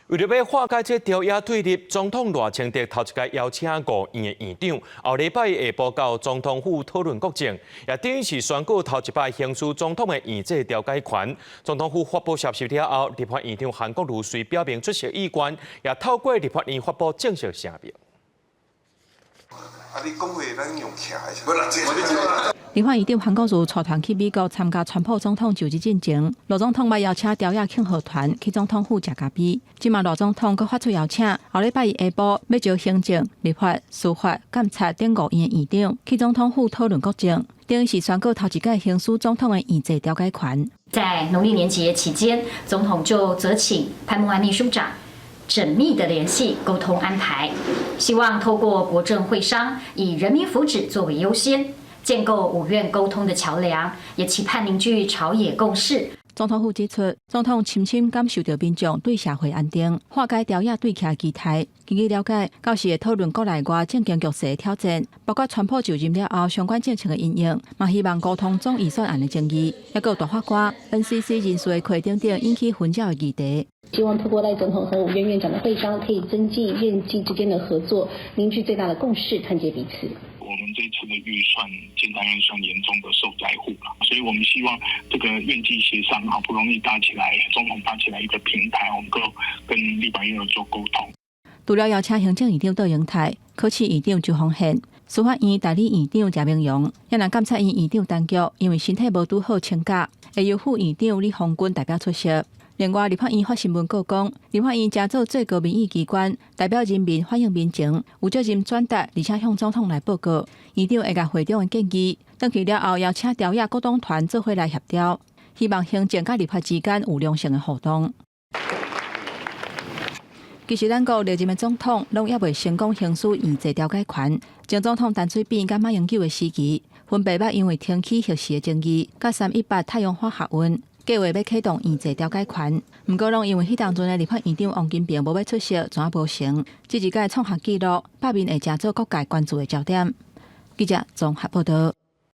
為著欲化解這朝野對立，總統賴清德頭一擺邀請五院的院長，後禮拜下晡到總統府討論國政，也等於是宣告頭一擺行使總統的院際調解權。總統府發布消息了後，立法院長韓國瑜隨表明出席意願，也透過立法院發布正式聲明。啊！你講話咱用徛的。立法院長韓國瑜帶團去美國參加川普總統就職進前，賴總統嘛邀請朝野慶賀團去總統府食咖啡。這馬賴總統閣發出邀請，後禮拜一下晡欲召行政、立法、司法、監察等五院的院長去總統府討論國政，等於是宣告頭一擺行使總統的院際調解權。在農曆年節期間，總統就責請潘孟安秘書長縝密的聯繫溝通安排，希望透過國政會商，以人民福祉作為優先，建構五院溝通的橋梁，也期盼凝聚朝野共識。總統府指出，總統深深感受著民眾對社會安定、化解朝野對峙期待。根據了解，屆時會討論國內外政經局勢的挑戰，包括川普就任了後相關政策的因應，嘛希望溝通總預算案的爭議，抑閣有大法官、NCC 人事的等等引起紛擾的議題。希望透過賴總統和五院院長的會商，可以增進院際之間的合作，凝聚最大的共識，團結彼此。我們這次的預算，簡單預算嚴重的受災戶啦，所以我們希望這個院際協商好不容易搭起來，總統搭起來一個平台，我們能夠跟立法院做溝通。除了邀請行政院長卓榮泰、考試院長周宏憲、司法院代理院長謝銘榮，也若監察院院長陳菊，因為身體無拄好請假，會由副院長李鴻鈞代表出席。另外，立法院發新聞稿講，立法院成做最高民意機關，代表人民反映民情，有責任轉達，而且向總統來報告。院長會共會長的建議，轉去了後邀請朝野各黨團做伙來協調，希望行政佮立法之間有良性的互動。其實，咱國歷任的總統攏猶未成功行使院際調解權。前總統陳水扁佮馬英九的時期，分別捌因為停起核四的爭議，佮318太陽花學運，計劃欲啟動院際調解權，毋過攏因為彼當陣的立法院長王金平無欲出席，怎啊無成？這一屆創下紀錄，罷免會成做各界關注的焦點。記者綜合報道。